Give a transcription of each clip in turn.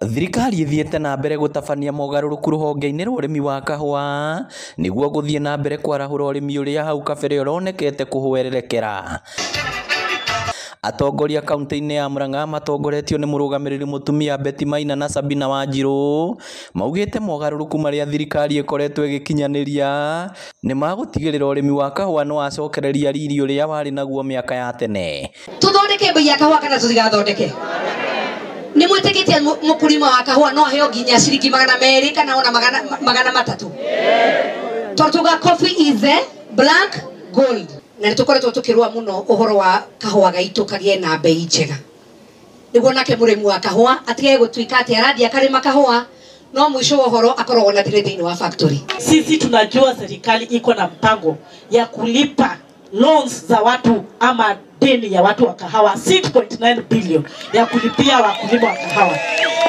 Thirikari ĩthiĩte na mbere gũtabania mogarũrũku rũhonge-inĩ rwa ũrĩmi wa kahũa nĩguo gũthiĩ na mbere kwarahũra ũrĩmi ũrĩa hau kabere ũronekete kũhwererekera. Atongoria kaunti-inĩ ya Murang'a matongoretio nĩ mũrũgamĩrĩri mũtumia Betty Maina na Sabina Wanjiru maugĩte mogarũrũku marĩa thirikari ĩkoretwo ĩgĩkinyanĩria nĩ magũtigĩrĩra ũrĩmi wa kahũa nĩ wacokereria riri ũrĩa warĩ naguo mĩaka ya tene. Tuthondeke mbei ya kahũa kana tũtigathondeke? Nĩ mwĩtĩkĩtie mũkulima wa kahũa no aheo nginya ciringi 200 kana ona 300? Tondũ tuga coffee is a black gold. Na nĩ tũkoretwo tũkĩrũa mũno ũhoro wa kahũa gaitũ kagĩe na mbei njega, nĩguo nake mũrĩmi wa kahũa atige gũtuĩka atĩ arathiĩ akarĩma kahũa no mwisho wa ũhoro akoragwo na thirĩ thĩinĩ wa factory. Sisi tunajua serikali iko na mpango ya kulipa loans za watu ama deni ya watu wa kahawa 6.9 billion ya kulipia wakulima wa kahawa.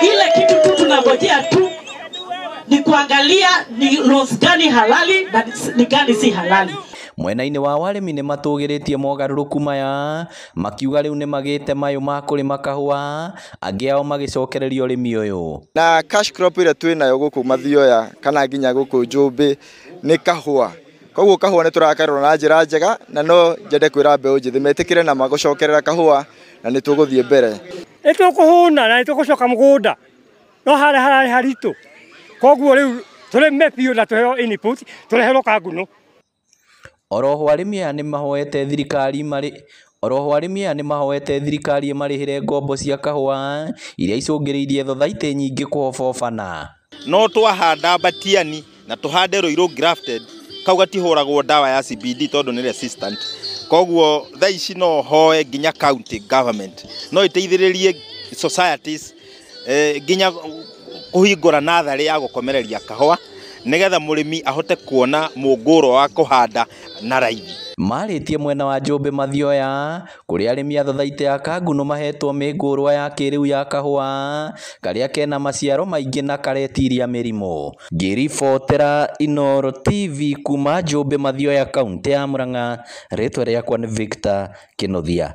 Ile kitu tu tunangojea tu ni kuangalia ni loans gani halali na ni gani si halali. Mwena-inĩ wa arĩmi nĩ matũgĩrĩtie mogarũrũku maya makiuga rĩu nĩ magĩte mayũ ma kũrĩma kahũa, angĩ ao magĩcokereria ũrĩmi ũyũ. Na cash crop ĩrĩa twĩ nayo gũkũ Mathioya kana nginya gũkũ Njũmbĩ nĩ kahũa. Koguo kahũa nĩ tũrakarora na njĩra njega, na no nyende kwĩra mbeũ njĩthĩ metĩkĩre na magũcokerera kahũa na nĩ tũgũthiĩ mbere. Nĩ tũkũhũna na nĩ tũgũcoka mũgũnda no harĩa hararĩ haritũ, koguo rĩu tũrĩme biũ na tũheo input tũreherwo kanguno. Oroho arĩmi aya nĩ mahoete thirikari marĩ Oroho arĩmi aya nĩ mahoete thirikari ĩmarĩhĩre ngombo cia kahũa iria icũngĩrĩirie thothaitĩ nyingĩ kũhobobana. No twahanda batiani na tũhande Ruiru grafted kau gatihũragwo ndawa ya CBD tondũ nĩ resistant. Koguo thaa ici no hoe nginya county government no ĩteithĩrĩrie societies nginya kũhingũra natharĩ ya gũkomereria kahũa nigetha mũrĩmi ahote kuona mũngũrwa wa kũhanda na raithi. Marĩtie mwena wa Njũmbĩ Mathioya kũrĩa arĩmi a thothaitĩ ya Kanguno mahetwo mĩngũrwa ya kĩrĩu ya kahũa karĩa kena maciaro maingĩ na karetiria mĩrimũ. Ngĩribotera Inooro TV kuma Njũmbĩ Mathioya kaunti ya Murang'a, rĩtwa rĩakwa nĩ Victor Kĩnuthia.